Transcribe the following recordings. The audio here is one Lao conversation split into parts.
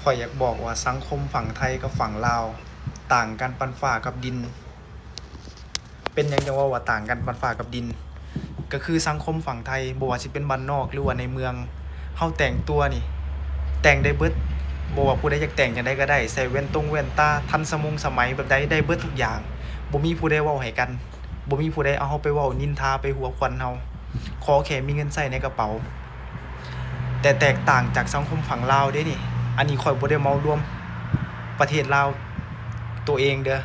ຂ້ອຍຢາກບອກວ່າສັງຄົມຝັ່ງໄທກັບຝັ່ງລາວຕ່າງກັນປານຟ້າກັບດິນ. ເປັນຫຍັງຈັ່ງເວົ້າວ່າຕ່າງກັນປານຟ້າກັບດິນ? ກໍຄືສັງຄົມຝັ່ງໄທ ບໍ່ວ່າຊິເປັນບ້ານນອກ ຫຼືວ່າໃນເມືອງ, ເຮົາແຕ່ງຕົວນີ້ ແຕ່ງໄດ້ເບິດ, ບໍ່ວ່າຜູ້ໃດຢາກແຕ່ງຈັ່ງໃດກໍໄດ້, ໃສ່ແວ່ນຕົງແວ່ນຕາ ທັນສະມົງສະໄໝແບບໃດ ໄດ້ເບິດທຸກຢ່າງ, ບໍ່ມີຜູ້ໃດເວົ້າໃຫ້ກັນ. ບໍ່ມີຜູ້ໃດເອົາເຮົາໄປເວົ້ານິນທາ ໄປຫົວຂວັນເຮົາ, ຂໍແຄ່ມີເງິນໃຊ້ໃນກະເປົາ. ແຕ່ແຕກຕ່າງຈາກສັງຄົມຝັ່ງລາວເດ້ນີ້, ອັນນີ້ຂ້ອຍບໍ່ໄດ້ເໝົາລວມປະເທດລາວໂຕເອງເດີ້,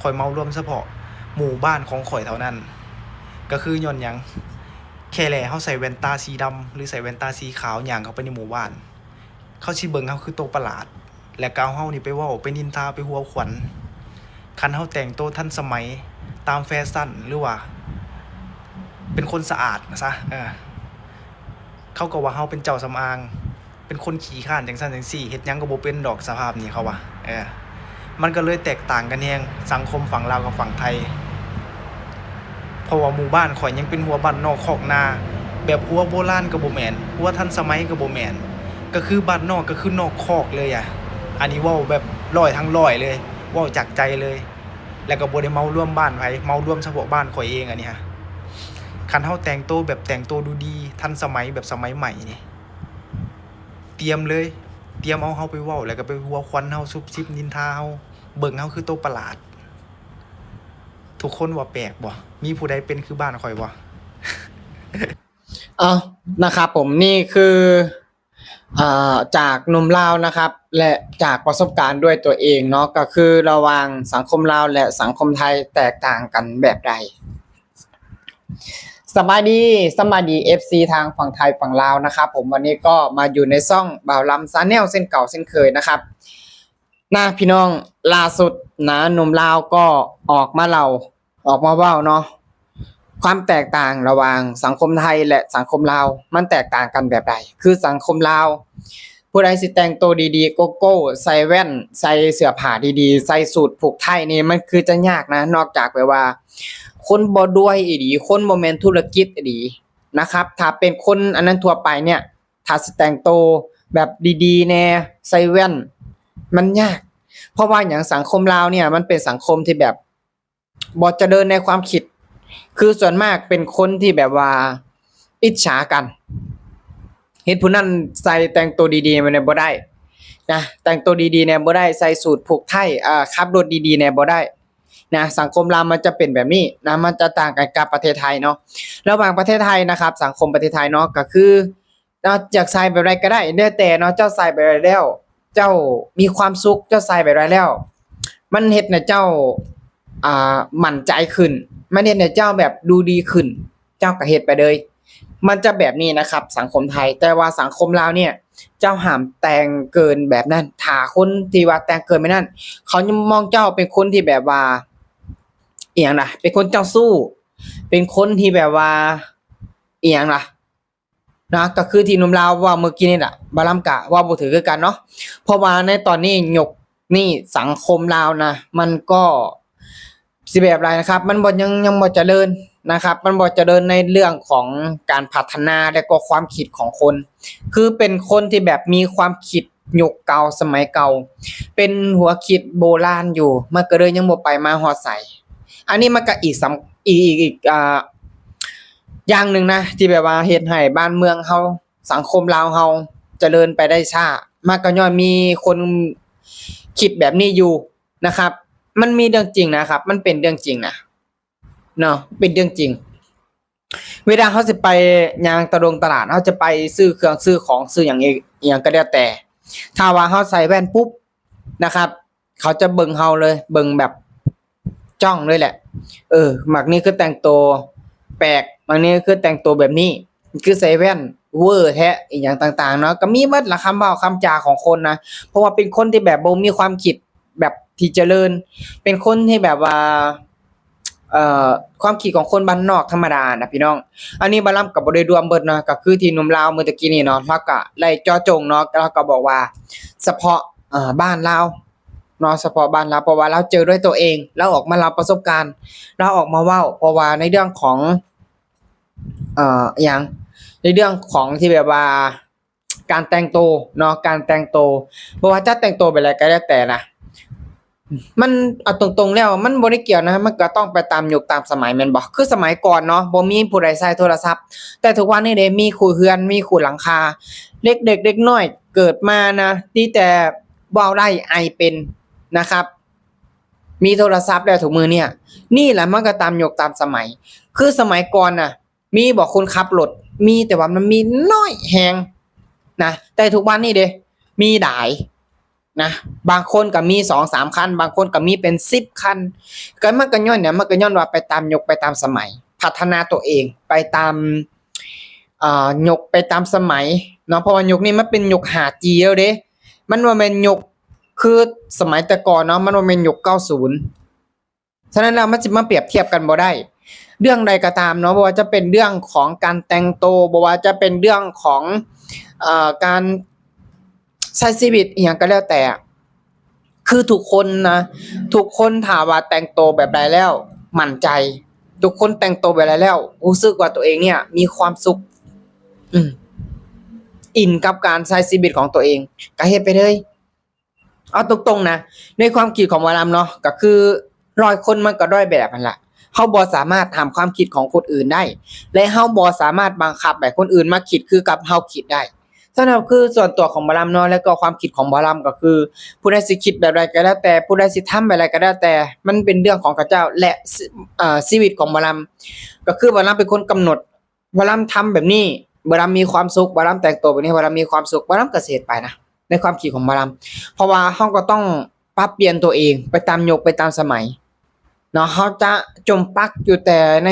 ຂ້ອຍເໝົາລວມສະເພາະໝູ່ບ້ານຂອງຂ້ອຍເທົ່ານັ້ນ. ກະຄືຍ້ອນຫຍັງ? ແຄ່ແລເຮົາໃສ່ແວ່ນຕາສີດຳ ຫຼືໃສ່ແວ່ນຕາສີຂາວ ຍ່າງເຂົ້າໄປໃນໝູ່ບ້ານ, ເຂົາຊິເບິ່ງເຮົາຄືໂຕປະຫຼາດ ແລະກະເອົາເຮົານີ້ໄປເວົ້າ ໄປນິນທາ ໄປຫົວຂວັນ. ຄັນເຮົາແຕ່ງໂຕທັນສະໄໝຕາມແຟຊັນ ຫຼືວ່າເປັນຄົນສະອາດຊະ, ເອີ ເຂົາກໍວ່າເຮົາເປັນເຈົ້າສຳອາງ, ເປັນຄົນຂີ້ຄ້ານຈັ່ງຊັ້ນຈັ່ງຊີ້, ເຮັດຫຍັງກໍບໍ່ເປັນດອກສະພາບນີ້ ເຂົາວ່າ. ເອີ ມັນກໍເລີຍແຕກຕ່າງກັນແຮງ ສັງຄົມຝັ່ງລາວກັບຝັ່ງໄທ. ເພາະວ່າໝູ່ບ້ານຂ້ອຍຍັງເປັນຫົວບ້ານນອກຄອກນາ, ແບບຫົວໂບລານກໍບໍ່ແມ່ນ, ຫົວທັນສະໄໝກໍບໍ່ແມ່ນ, ກໍຄືບ້ານນອກ ກໍຄືນອກຄອກເລີຍອະ. ອັນນີ້ເວົ້າແບບຮ້ອຍທັງຮ້ອຍເລີຍ, ເວົ້າຈາກໃຈເລີຍ, ແລ້ວກໍບໍ່ໄດ້ເໝົາລວມບ້ານໃຜ, ເໝົາລວມສະເພາະບ້ານຂ້ອຍເອງ. ອັນນີ້ຮະ ຄັນເຮົາແຕ່ງໂຕແບບແຕ່ງໂຕດູດີ ທັນສະໄໝ ແບບສະໄໝໃໝ່ນີ້ ຕຽມເລີຍ, ຕຽມເອົາເຮົາໄປເວົ້າ ແລ້ວກໍໄປຫົວຂວັນເຮົາ ຊຸບຊິບນິນທາເຮົາ, ເບິ່ງເຮົາຄືໂຕປະຫຼາດ. ທຸກຄົນວ່າແປກບໍ່? ມີຜູ້ໃດເປັນຄືບ້ານຂ້ອຍບໍ່? ເອົາ ນະຄັບຜົມ, ນີ້ຄື ເອີ ຈາກໜຸ່ມລາວນະຄັບ ແລະ ຈາກປະສົບການດ້ວຍຕົວເອງເນາະ, ກໍຄືລະຫວ່າງສັງຄົມລາວ ແລະ ສັງຄົມໄທແຕກຕ່າງກັນແບບໃດ. ສະບາຍດີ, ສະບາຍດີ ເອັຟຊີ ທາງຝັ່ງໄທຝັ່ງລາວນະຄັບຜົມ. ວັນນີ້ກໍມາຢູ່ໃນຊ່ອງບ່າວລຳ Channel ເຊັ່ນເກົ່າເຊັ່ນເຄີຍນະຄັບ. ນະພີ່ນ້ອງ, ລ່າສຸດນະ ໜຸ່ມລາວກໍອອກມາເລົ່າ ອອກມາເວົ້າເນາະ, ຄວາມແຕກຕ່າງລະຫວ່າງສັງຄົມໄທ ແລະ ສັງຄົມລາວ ມັນແຕກຕ່າງກັນແບບໃດ? ຄືສັງຄົມລາວ ຜູ້ໃດຊິແຕ່ງໂຕດີໆ ໂກໂກ້ ໃສ່ແວ່ນ ໃສ່ເສື້ອຜ້າດີໆ ໃສ່ສູດຜູກໄທນີ້ ມັນຄືຈະຍາກນະ, ນອກຈາກແບບວ່າຄົນບໍ່ລວຍອີ່ຫຼີ, ຄົນບໍ່ແມ່ນທຸລະກິດອີ່ຫຼີນະຄັບ. ຖ້າເປັນຄົນອັນນັ້ນທົ່ວໄປເນີ້ຍ ຖ້າຊິແຕ່ງໂຕແບບດີໆແດ່ ໃສ່ແວ່ນ ມັນຍາກ. ເພາະວ່າຫຍັງ? ສັງຄົມລາວເນີ້ຍ ມັນເປັນສັງຄົມທີ່ແບບ ບໍ່ຈະເລີນໃນຄວາມຄິດ, ຄືສ່ວນມາກເປັນຄົນທີ່ແບບວ່າອິດສາກັນ, ເຫັນຜູ້ນັ້ນໃສ່ແຕ່ງໂຕດີໆແດ່ບໍ່ໄດ້ນະ, ແຕ່ງໂຕດີໆແດ່ບໍ່ໄດ້, ໃສ່ສູດຜູກໄທ ເອີ ຂັບລົດດີໆແດ່ບໍ່ໄດ້ນະ. ສັງຄົມລາວມັນຈະເປັນແບບນີ້ນະ, ມັນຈະຕ່າງກັນກັບປະເທດໄທເນາະ. ລະຫວ່າງປະເທດໄທນະຄັບ, ສັງຄົມປະເທດໄທເນາະ ກໍຄື ເນາະ ຢາກໃສ່ແບບໃດກໍໄດ້ ແລ້ວແຕ່ເນາະ, ເຈົ້າໃສ່ແບບໃດແລ້ວ ເຈົ້າມີຄວາມສຸກ, ເຈົ້າໃສ່ແບບໃດແລ້ວ ມັນເຮັດໃຫ້ເຈົ້າ ອ່າ ໝັ້ນໃຈຂຶ້ນ, ມັນເຮັດໃຫ້ເຈົ້າແບບດູດີຂຶ້ນ, ເຈົ້າກໍເຮັດໄປເລີຍ. ມັນຈະແບບນີ້ນະຄັບ ສັງຄົມໄທ, ແຕ່ວ່າສັງຄົມລາວເນີ້ຍ ເຈົ້າຫ້າມແຕ່ງເກີນແບບນັ້ນ. ຖ້າຄົນທີ່ວ່າແຕ່ງເກີນແບບນັ້ນ ເຂົາຍັງມອງເຈົ້າເປັນຄົນທີ່ແບບວ່າ ອີ່ຫຍັງນະ ເປັນຄົນເຈົ້າຊູ້, ເປັນຄົນທີ່ແບບວ່າ ອີ່ຫຍັງລະ ນະ ກໍຄືທີ່ໜຸ່ມລາວເວົ້າເມື່ອກີ້ນີ້ລະ, ບ່າວລຳກະເວົ້າບໍ່ຖືກຄືກັນເນາະ. ເພາະວ່າໃນຕອນນີ້ ຍຸກນີ້ ສັງຄົມລາວນະ ມັນກໍຊິແບບໃດນະຄັບ, ມັນບໍ່ ຍັງ ຍັງບໍ່ຈະເລີນນະຄັບ, ມັນບໍ່ຈະເລີນໃນເລື່ອງຂອງການພັດທະນາ ແລະກໍຄວາມຄິດຂອງຄົນ, ຄືເປັນຄົນທີ່ແບບມີຄວາມຄິດ ຍຸກເກົ່າສະໄໝເກົ່າ, ເປັນຫົວຄິດໂບລານຢູ່, ມັນກໍເລີຍຍັງບໍ່ໄປມາຮອດໃສ. ອັນນີ້ມັນກໍອີກສຳ ອີກ ອີກ ອີກ ອ່າ ຢ່າງໜຶ່ງນະ ທີ່ແບບວ່າເຮັດໃຫ້ບ້ານເມືອງເຮົາ ສັງຄົມລາວເຮົາຈະເລີນໄປໄດ້ຊ້າ, ມັນກໍຍ້ອນມີຄົນຄິດແບບນີ້ຢູ່ນະຄັບ. ມັນມີເລື່ອງຈິງນະຄັບ, ມັນເປັນເລື່ອງຈິງນະ ເນາະ, ເປັນເລື່ອງຈິງ. ເວລາເຮົາຊິໄປຍ່າງຕະດົງຕະຫຼາດ, ເຮົາຈະໄປຊື້ເຄື່ອງຊື້ຂອງ ຊື້ຫຍັງອີກ ອີ່ຫຍັງກໍແລ້ວແຕ່, ຖ້າວ່າເຮົາໃສ່ແວ່ນປຸບນະຄັບ, ເຂົາຈະເບິ່ງເຮົາເລີຍ, ເບິ່ງແບບຈ້ອງເລີຍແຫຼະ. ເອີ ມັກນີ້ຄືແຕ່ງໂຕແປກ, ມັກນີ້ຄືແຕ່ງໂຕແບບນີ້, ຄືໃສ່ແວ່ນເວີແທ້ ອີ່ຫຍັງຕ່າງໆເນາະ, ກໍມີໝົດລະຄຳເວົ້າຄຳຈາຂອງຄົນນະ, ເພາະວ່າເປັນຄົນທີ່ແບບບໍ່ມີຄວາມຄິດ ແບບທີ່ຈະເລີນ, ເປັນຄົນທີ່ແບບວ່າ ເອີ ຄວາມຄິດຂອງຄົນບ້ານນອກທຳມະດານະພີ່ນ້ອງ. ອັນນີ້ບ່າວລຳກໍບໍ່ໄດ້ລວມເບິດເນາະ, ກໍຄືທີ່ໜຸ່ມລາວເມື່ອຕະກີ້ນີ້ເນາະ, ລາວກໍໄດ້ເຈາະຈົງເນາະ, ລາວກໍບອກວ່າສະເພາະ ເອີ ບ້ານລາວເນາະ, ສະເພາະບ້ານລາວ, ເພາະວ່າລາວເຈີດ້ວຍຕົວເອງ, ລາວອອກມາເລົ່າປະສົບການ, ລາວອອກມາເວົ້າ, ເພາະວ່າໃນເລື່ອງຂອງ ເອີ ອີ່ຫຍັງ ໃນເລື່ອງຂອງທີ່ແບບວ່າ ການແຕ່ງໂຕເນາະ ການແຕ່ງໂຕ ບໍ່ວ່າຈະແຕ່ງໂຕແບບໃດກໍແລ້ວແຕ່ນະ ມັນ ເອົາຕົງໆແລ້ວ ມັນບໍ່ໄດ້ກ່ຽວນະ ມັນກໍຕ້ອງໄປຕາມຍຸກຕາມສະໄໝແມ່ນບໍ່? ຄືສະໄໝກ່ອນເນາະ ບໍ່ມີຜູ້ໃດໃຊ້ໂທລະສັບ ແຕ່ທຸກວັນນີ້ເດ ມີຄູ່ເຮືອນ ມີຄູ່ຫຼັງຄາ ເດັກໆ ເດັກນ້ອຍເກີດມານະ ມີແຕ່ເວົ້າໄດ້ ໄອເປັນນະຄັບ ມີໂທລະສັບແລ້ວທຸກມື້ເນີ້ຍ ນີ້ແຫຼະ ມັນກໍຕາມຍຸກຕາມສະໄໝ ຄືສະໄໝກ່ອນນະ ມີບໍ່ຄົນຂັບລົດ? ມີ ແຕ່ວ່າມັນມີໜ້ອຍແຮງນະ ແຕ່ທຸກວັນນີ້ເດ ມີຫຼາຍນະ ບາງຄົນກໍມີສອງສາມຄັນ ບາງຄົນກໍມີເປັນສິບຄັນ ກໍມັນກໍຍ້ອນຫຍັງ? ມັນກໍຍ້ອນວ່າໄປຕາມຍຸກໄປຕາມສະໄໝ ພັດທະນາຕົວເອງໄປຕາມ ເອີ ຍຸກໄປຕາມສະໄໝເນາະ ເພາະວ່າຍຸກນີ້ມັນເປັນຍຸກຫ້າຈີແລ້ວເດ ມັນບໍ່ແມ່ນຍຸກຄືສະໄໝແຕ່ກ່ອນເນາະ ມັນບໍ່ແມ່ນຍຸກເກົ້າສິບ ສະນັ້ນແລ້ວມັນຊິມາປຽບທຽບກັນບໍ່ໄດ້ ເລື່ອງໃດກໍຕາມເນາະ ບໍ່ວ່າຈະເປັນເລື່ອງຂອງການແຕ່ງໂຕ ບໍ່ວ່າຈະເປັນເລື່ອງຂອງ ເອີ ການໃຊ້ຊີວິດອີ່ຫຍັງກໍແລ້ວແຕ່ ຄືທຸກຄົນນະ ທຸກຄົນຖ້າວ່າແຕ່ງໂຕແບບໃດແລ້ວໝັ້ນໃຈ ທຸກຄົນແຕ່ງໂຕແບບໃດແລ້ວຮູ້ສຶກວ່າຕົວເອງເນີ້ຍມີຄວາມສຸກ ອືມ ອິນກັບການໃຊ້ຊີວິດຂອງຕົວເອງ ກໍເຮັດໄປເລີຍ. ເອົາຕົງໆນະ ໃນຄວາມຄິດຂອງໝໍລຳເນາະ ກໍຄືຮ້ອຍຄົນມັນກໍຮ້ອຍແບບຫັ້ນລະ ເຮົາບໍ່ສາມາດຫ້າມຄວາມຄິດຂອງຄົນອື່ນໄດ້ ແລະ ເຮົາບໍ່ສາມາດບັງຄັບໃຫ້ຄົນອື່ນມາຄິດຄືກັບເຮົາຄິດໄດ້. ສຳລັບຄືສ່ວນຕົວຂອງໝໍລຳເນາະ ແລະ ກໍຄວາມຄິດຂອງໝໍລຳກໍຄື ຜູ້ໃດຊິຄິດແບບໃດກໍແລ້ວແຕ່ ຜູ້ໃດຊິທຳແບບໃດກໍແລ້ວແຕ່ ມັນເປັນເລື່ອງຂອງເຂົາເຈົ້າ ແລະ ຊີ ເອີ ຊີວິດຂອງໝໍລຳ ກໍຄືໝໍລຳເປັນຄົນກຳນົດ ໝໍລຳທຳແບບນີ້ ໝໍລຳມີຄວາມສຸກ ໝໍລຳແຕ່ງໂຕແບບນີ້ ໝໍລຳມີຄວາມສຸກ ໝໍລຳກໍຊິເຮັດໄປນະ ໃນຄວາມຄິດຂອງໝໍລຳ ເພາະວ່າເຮົາກໍຕ້ອງປັບປ່ຽນຕົວເອງໄປຕາມຍຸກໄປຕາມສະໄໝເນາະ ເຮົາຈະຈົມປັກຢູ່ແຕ່ໃນ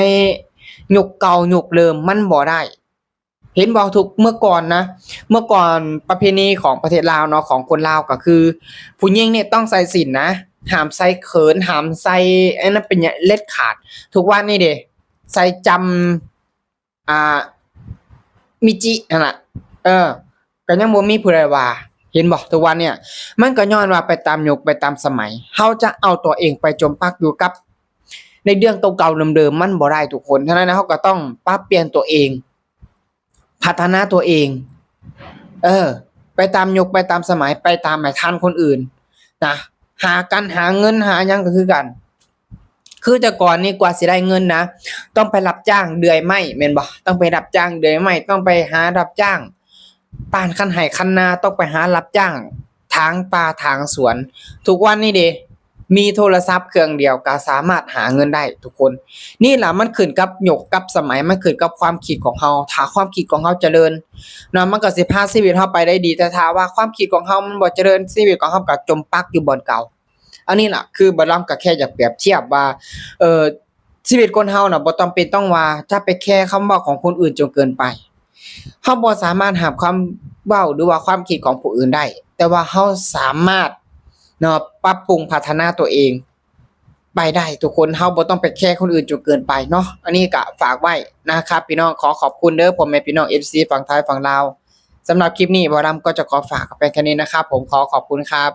ຍຸກເກົ່າຍຸກເດີມ ມັນບໍ່ໄດ້ ເຫັນບໍ່? ທຸກ ເມື່ອກ່ອນນະ ເມື່ອກ່ອນປະເພນີຂອງປະເທດລາວເນາະ ຂອງຄົນລາວກໍຄື ຜູ້ຍິງນີ້ຕ້ອງໃສ່ສິ້ນນະ ຫ້າມໃສ່ເຂີນ ຫ້າມໃສ່ອັນນັ້ນເປັນເດັດຂາດ ທຸກວັນນີ້ເດ ໃສ່ຈຳ ອ່າ ມິຈິຫັ້ນລະ ເອີ ກໍຍັງບໍ່ມີຜູ້ໃດວ່າ ເຫັນບໍ່? ທຸກວັນເນີ້ຍ ມັນກໍຍ້ອນວ່າໄປຕາມຍຸກໄປຕາມສະໄໝ ເຮົາຈະເອົາຕົວເອງໄປຈົມປັກຢູ່ກັບໃນເລື່ອງເກົ່າໆເດີມໆ ມັນບໍ່ໄດ້ທຸກຄົນ. ສະນັ້ນເຮົາກໍຕ້ອງປັບປ່ຽນຕົວເອງ ພັດທະນາຕົວເອງ ເອີ ໄປຕາມຍຸກໄປຕາມສະໄໝ ໄປຕາມໃຫ້ທັນຄົນອື່ນນະ ຫາກັນ ຫາເງິນຫາຫຍັງກໍຄືກັນ. ຄືແຕ່ກ່ອນນີ້ກວ່າຊິໄດ້ເງິນນະ ຕ້ອງໄປຮັບຈ້າງເດືອຍໄມ້ແມ່ນບໍ່? ຕ້ອງໄປຮັບຈ້າງເດືອຍໄມ້ ຕ້ອງໄປຫາຮັບຈ້າງປານຄັນໄຮ່ຄັນນາ ຕ້ອງໄປຫາຮັບຈ້າງຖາງປ່າຖາງສວນ. ທຸກວັນນີ້ເດ ມີໂທລະສັບເຄື່ອງດຽວກໍສາມາດຫາເງິນໄດ້ທຸກຄົນ. ນີ້ລະ ມັນຂຶ້ນກັບຍຸກກັບສະໄໝ ມັນຂຶ້ນກັບຄວາມຄິດຂອງເຮົາ. ຖ້າຄວາມຄິດຂອງເຮົາຈະເລີນເນາະ ມັນກໍຊິພາຊີວິດເຮົາໄປໄດ້ດີ ແຕ່ຖ້າວ່າຄວາມຄິດຂອງເຮົາມັນບໍ່ຈະເລີນ ຊີວິດຂອງເຮົາກໍຈົມປັກຢູ່ບ່ອນເກົ່າ. ອັນນີ້ລະ ຄືໝໍລຳກໍແຄ່ຢາກປຽບທຽບວ່າ ເອີ ຊີວິດຄົນເຮົານະ ບໍ່ຈຳເປັນຕ້ອງວ່າຈະໄປແຄຄຳເວົ້າຂອງຄົນອື່ນຈົນເກີນໄປ. ເຮົາບໍ່ສາມາດຫ້າມຄຳເວົ້າ ຫຼືວ່າຄວາມຄິດຂອງຜູ້ອື່ນໄດ້ ແຕ່ວ່າເຮົາສາມາດເນາະ ປັບປຸງພັດທະນາຕົວເອງໄປໄດ້ທຸກຄົນ. ເຮົາບໍ່ຕ້ອງໄປແຄຄົນອື່ນຈົນເກີນໄປເນາະ. ອັນນີ້ກະຝາກໄວ້ນະຄັບພີ່ນ້ອງ. ຂໍຂອບຄຸນເດີພໍ່ແມ່ພີ່ນ້ອງເອັຟຊີຝັ່ງໄທຝັ່ງລາວ. ສຳລັບຄລິບນີ້ໝໍລຳກໍຈະຂໍຝາກໄປແຄ່ນີ້ນະຄັບຜົມ. ຂໍຂອບຄຸນຄັບ.